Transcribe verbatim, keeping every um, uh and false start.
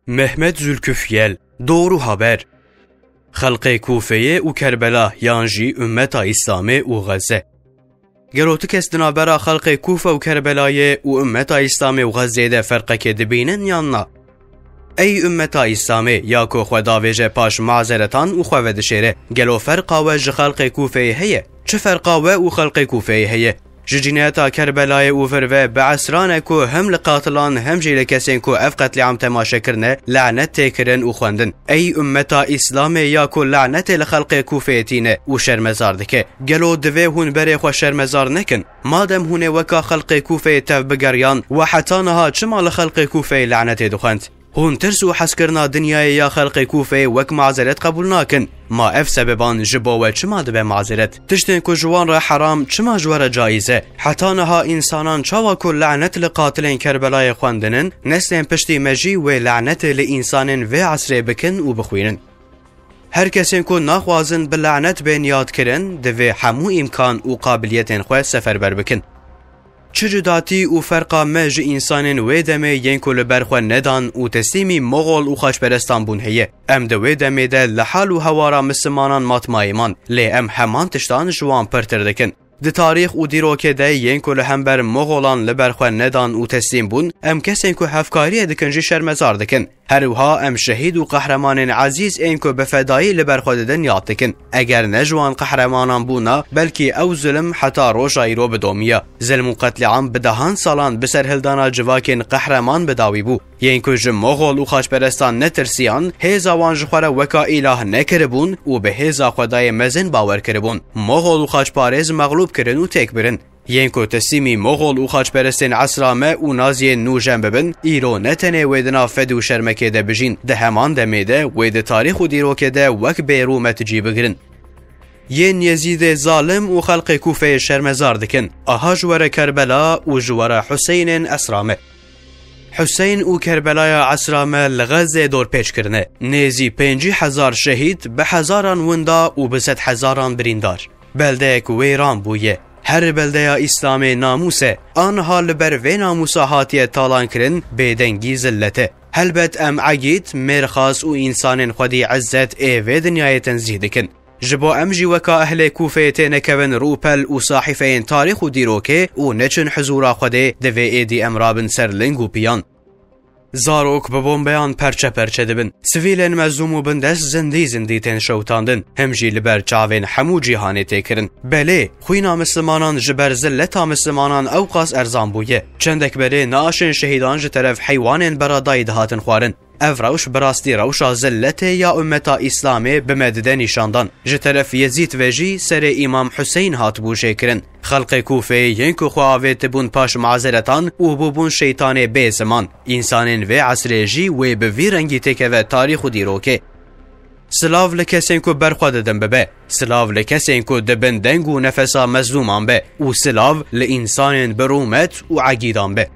Mehmet Zülküfyel, Doğru Haber. Xelqê Kûfeyê û Kerbela yan jî ummeta Îslamê û Xezze. Gelo tu kes di navbera xelqê Kûfe û Kerbelayê û ummeta Îslamê û Xezzeyê de ferqekê dibînin yan na? Ey ummeta Îslamê, ya ku xwe davêje paş mazeretan û xwe vedişêre, gelo ferqa we ji xelqê Kûfeyê heye? Çi ferqa we û xelqê Kûfeyê heye? Ji cinayeta Kerbelayê û vir ve bi esran e ku hem li qatilan hem jî li kesên ku ev qetlîam temaşe kirine, lanet tê kirin û xwendin. Ey ummeta Îslamê, ya ku lanetê li xelqê Kûfeyê tîne û şermezar dike, gelo divê hûn berê xwe şermezar nekin? Madem hûn ê weka xelqê Kûfeyê tev bigeriyan, we heta niha çima li xelqê Kûfeyê lanetê dixwend? Hûn tirs û hezkirina dinyayê ya xelqê Kûfeyê wek mazeret qebûl nakin. Ma ev sebeban ji bo we çima dibe mazeret? Tiştên ku ji wan re heram çima ji we re caiz e? Heta niha însanan çawa ku lanet li qatilên Kerbelayê xwendinin, neslên piştî me jî wê lanetê li însanên vê esrê bikin û bixwînin. Her kesên ku naxwazin bi lanet bên yadkirin, divê hemû îmkan û qabiliyetên xwe seferber bikin. Çi cudatî û ferqa me ji însanên wê demê yên ku li ber xwe nedan û teslîmî moxol û xaçperestan bûn heye? Em di wê demê de li hal û hewara mislimanan matmayê man, lê em heman tiştan ji wan pirtir dikin. Di tarîx û dîrokê de yên ku li hember moxolan li ber xwe nedan û teslîm bûn, em kesên ku hevkariyê dikin jî şermezar dikin. Her wiha em şehîd û qehremanên ezîz ên ku bi fedayî li ber xwe didin yad dikin. Eger ne ji wan qehremanan bûna, belkî ew zulm heta roja îro bidomiya. Zilm û qetlîam bi dehan salan bi serhildana civakên qehreman bi dawî bû. Yên ku ji moxol û xaçperestan netirsiyan, hêza wan ji xwe re weka îlah nekiribûn û bi hêza xwedayê mezin bawer kiribûn. Moxol û xaçparêz mexlûb kirin û têk birin. Yên ku teslîmî moxol û xaçperestên esra me û naziyên nûjen bibin, îro ne tenê wê di nav fed û şermekê de bijîn, di heman demê de wê di tarîx û dîrokê de wek bêrûmet cî bigirin. Yên Yezîdê zalim û xelqê Kûfeyê şermezar dikin. Aha ji we re Kerbela û ji we re Huseynên esra me. Huseyn û Kerbelaya esra me li Xezzê dorpêç kirine. Nêzî pêncî hezar şehîd, bi hezaran winda û bi sedhezaran birîndar. Beldeyek wêran bûye. Her beldeya Îslamê namûs e. Aniha li ber vê namûsa hatiye talankirin, bêdengî zillet e. Helbet em egîd, mêrxas û însanên xwedî izzet ê vê dinyayê tenzîh dikin. Ji bo em jî weka ehlê Kûfeyê tênekevin rûpel û sahîfeyên tarîx û dîrokê û neçin hizûra Xwedê, divê êdî em rabin ser ling û piyan. Zarok bi bombeyan perçe perçe dibin. Sivîlên mezlûm û bindest zindî zindî tên şewitandin. Him jî li ber çavên hemû cîhanê tê kirin. Belê, xwîna mislimanan ji ber zilleta mislimanan ewqas erzan bûye. Çendek berê naaşên şehîdan ji teref heywanên beradayî dihatin xwarin. Ev rewş bi rastî rewşa zilletê ya ummeta Îslamê bi me dide nîşandan. Ji teref Yezîd ve jî serê Îmam Huseyn hatibû jêkirin. Xelqê Kûfeyê yên ku xwe avêtibûn paş mazeretan û bûbûn şeytanê bê ziman. Însanên vê esrê jî wê bi vî rengî têkeve tarîx û dîrokê. Silav li kesên ku ber xwe didin bibe. Silav li kesên ku di bin deng û nefesa mezlûman be. Û silav li însanên bi rûmet û egîdan be.